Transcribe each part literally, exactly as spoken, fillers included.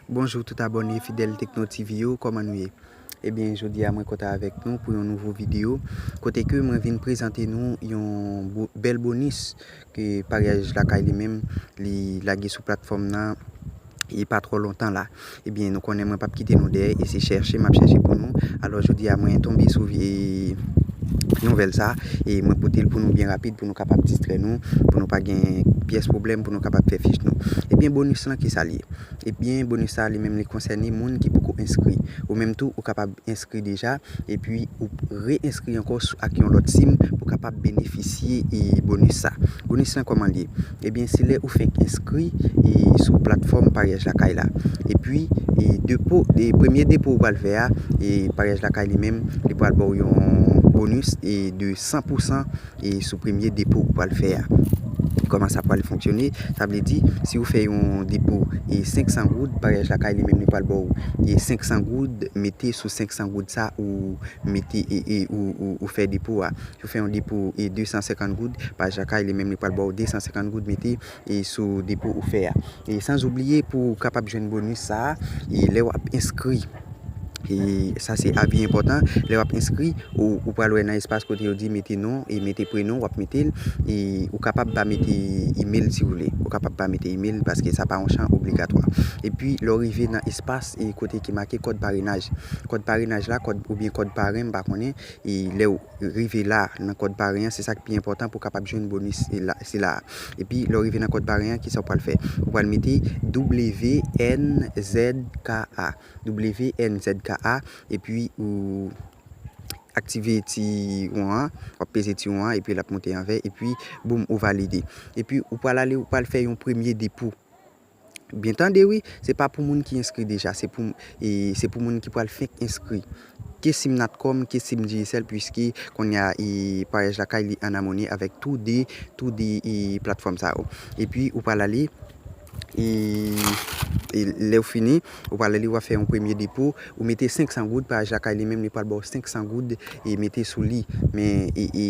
Bonjou tout abòne fidèl Tekno T V yo, kòman nou ye? Ebyen, jodi a mwen kontan avèk nou pou yon nouvo videyo, kote ke mwen vin prezante nou yon bo-, bèl bonis ke Paryaj Lakay li menm li lage sou platfòm nan, e pa twò lontan la. Ebyen, nou konnen mwen p ap kite nou dèyè, e se chèche m ap chèche pou nou. Alò, jodi a mwen tonbe sou vi-, nouvèl sa, e mwen pote l pou nou byen rapid, pou nou kapab distrè nou, pou nou pa gen pyès pwoblèm, pou nou kapab fè fich nou. Ebyen, bonis lan, ki sa l ye? Ebyen, bonis sa, li menm, li konsène moun ki poko enskri. Ou menm tou, ou kapab enskri deja, epi ou re-enskri ankò sou, ak yon lòt sim pou kapab benefisye, e, bonis sa. Bonis lan, kòman l ye? Ebyen, se lè ou fenk enskri, e, sou platfòm Paryaj Lakay la. Epi, e, depo, e, premye depo ou pral fè a, e, Paryaj Lakay li menm, li pral ba w yon bonis, e, de san pou san, e, sou premye depo ou pral fè a. Kòman sa pral fonksyone? Sa vle di, si ou fè yon depo, e, senk san goud, Paryaj Lakay li menm li pral ba w, e, senk san goud, mete sou senk san goud sa ou mete, e, e, ou, ou, ou fè depo a. Si ou fè yon depo, e, de san senkant goud, Paryaj Lakay li menm li pral ba w de san senkant goud, mete, e, sou depo ou fè a. E san oubliye pou w kapab jwenn bonis sa a, e lè w ap enskri, e sa se avi enpòtan, lè w ap enskri, ou, ou pral wè nan espas kote yo di mete non e mete prenon, w ap mete l, e ou kapab pa mete imèl si w vle. Ou kapab pa mete imèl paske sa pa yon chan obligatwa. Epi, lè w rive nan espas, e kote ki make kòd parenaj. Kòd parenaj la, kòd, oubyen kòd paren, m pa konnen, e lè w rive la, nan kòd paren an, se sa k pi enpòtan pou w kapab jwenn bonis, e la, sila a. Epi, lè w rive nan kòd paren an, kisa w pral fè? Ou pral mete W N Z K A. W N Z K A, epi ou aktive ti won an, w ap peze ti won an, epi l ap monte anvè, epi boum, ou valide. Epi ou pral ale, ou pral fè yon premye depo. Byen tande wi, se pa pou moun ki enskri deja, se pou, e, se pou moun ki pral fenk enskri. Ke sim Natcom, ke sim Digicel, piske kounye a, e, Paryaj Lakay li an amoni avèk tou de, tou de, e, platfòm sa yo. Epi ou pral ale, e, e lè w fini, ou pral ale, w ap fè yon premye depo, ou mete senk san goud, Paryaj Lakay li menm, li pral ba w senk san goud, e mete sou li. Men, e, e,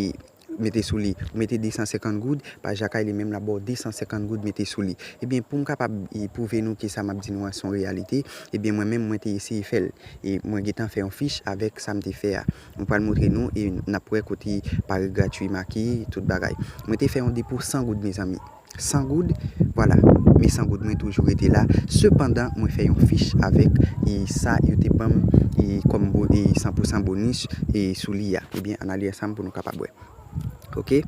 mete sou li. Ou mete de san senkant goud, Paryaj Lakay li menm, l ap ba w de san senkant goud, mete sou li. Ebyen, pou m kapab, e, pwouve nou ke sa m ap di nou an se yon reyalite, ebyen, mwen menm, mwen te eseye fè l. E mwen gentan fè yon fich avèk sa m te fè a. Mwen pral montre nou, e n ap wè kote pari gratui make, tout bagay. Mwen te fè yon depo san goud, mezanmi. San goud, vwala. Men san goud mwen toujou rete la. Sepandan, mwen fè yon fich avèk, e, sa yo te ban m, e, kòm bo-, e, san pou san bonis, e, sou li a. Ebyen, ann ale ansanm pou nou kapab wè. Oke?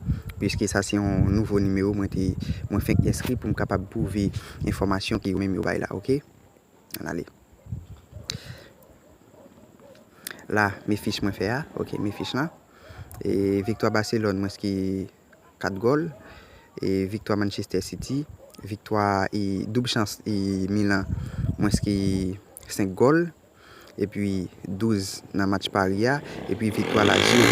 Piske sa se yon nouvo nimewo mwen te, mwen fenk enskri pou m kapab pwouve enfòmasyon ke yo menm yo bay la, oke? Ann ale. La, men fich mwen fè a, oke, men fich lan. E, viktwa Barcelone, mwens ke kat gòl. E, viktwa Manchester City, viktwa, e, doub chans, e, Milan, mwens ke senk gòl. Epi douz nan match pari a, epi viktwa Lazio.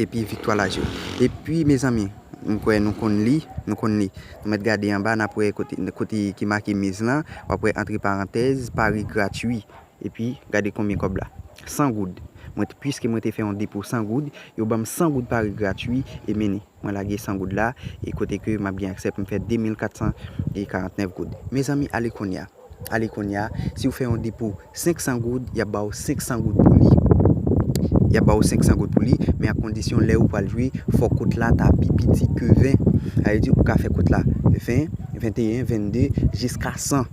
Epi viktwa Lazio. Epi, mezanmi, m kwè nou konn li, nou konn li. Nou mèt gade anba, n ap wè kote, kote ki make miz lan, w ap wè antre parantèz, pari gratui. Epi, gade konbyen kòb la. San goud. Mwen, piske mwen te fè yon depo san goud, yo ban m san goud pari gratui, e men ni. Mwen lage san goud la, e kote ke m ap gen aksè pou m fè de mil kat san karant nèf goud. Mezanmi, ale kounye a. Ale kounye a. Si w fè yon depo senk san goud, y ap ba w senk san goud pou li. Y ap ba w senk san goud pou li, men a kondisyon lè ou pral jwe, fò kont la ta pi piti ke ven. Sa vle di ou ka fè kont la ven, venteyen, vennde, jiska san.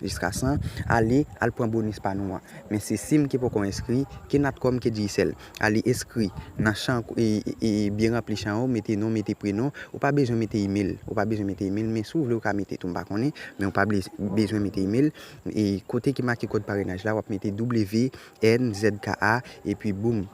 Jiska san, ale, al pran bonis pa nou an. Men se sim ki poko enskri, ke Natcom, ke Digicel. Ale enskri nan chan, e, e, e, byen ranpli chan ou, mete non, mete prenon. Ou pa bezwen mete imèl. Ou pa bezwen mete imèl, men si w vle, ou ka mete tou, m pa konnen. Men ou pa ble-, bezwen mete imèl. E kote ki make kòd parenaj la, w ap mete W N Z K A, epi boum.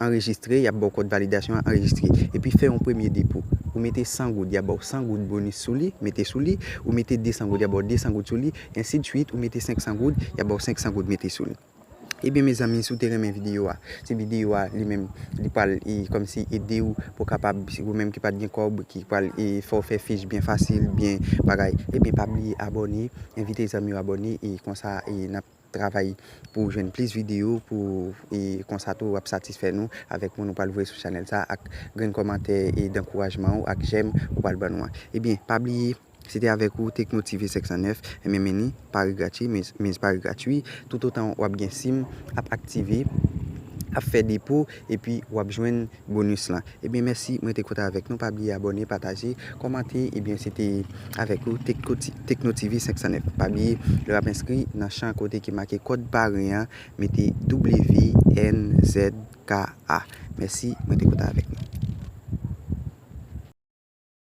Anrejistre, y ap ba w kòd validasyon an, anrejistre. Epi fè yon premye depo. Ou mete san goud, y ap ba w san goud bonis sou li, mete sou li. Ou mete de san goud, y ap ba w de san goud sou li, ensi de swit. Ou mete senk san goud, y ap ba w senk san goud, mete sou li. Ebyen, mezanmi, si w te renmen videyo a, si videyo a, li menm, li pral, e, kòmsi ede w pou w kapab, si ou menm ki pa t gen kòb, ki pral, e, fè w fè fich byen fasil, byen bagay, ebyen, pa bliye abòne, envite zanmi w abòne, e konsa, e, n ap travay pou w jwenn plis videyo, pou, e, konsa tou w ap satisfè nou avèk moun ou pral voye sou chanèl sa, ak grenn kòmantè e dankourajman ou, ak jèm ou pral ban nou an. Ebyen, pa bliye, Se te avèk ou Tekno T V senk san nèf. Ebyen, meni pari gratwi, mez, mez pari gratwi. Toutotan w ap gen sim, ap aktive, ap fè depo, epi w ap jwenn bonis lan. Ebyen, mèsi, mwen te kontan avèk nou. Pa bliye abòne, pataje, kòmante. Ebyen, se te avèk ou Tekno T-, Tekno T V senk san nèf. Pa bliye, lè w ap enskri nan chan kote ki make kòd paren an, mete W N Z K A. Mèsi, mwen te kontan avèk nou.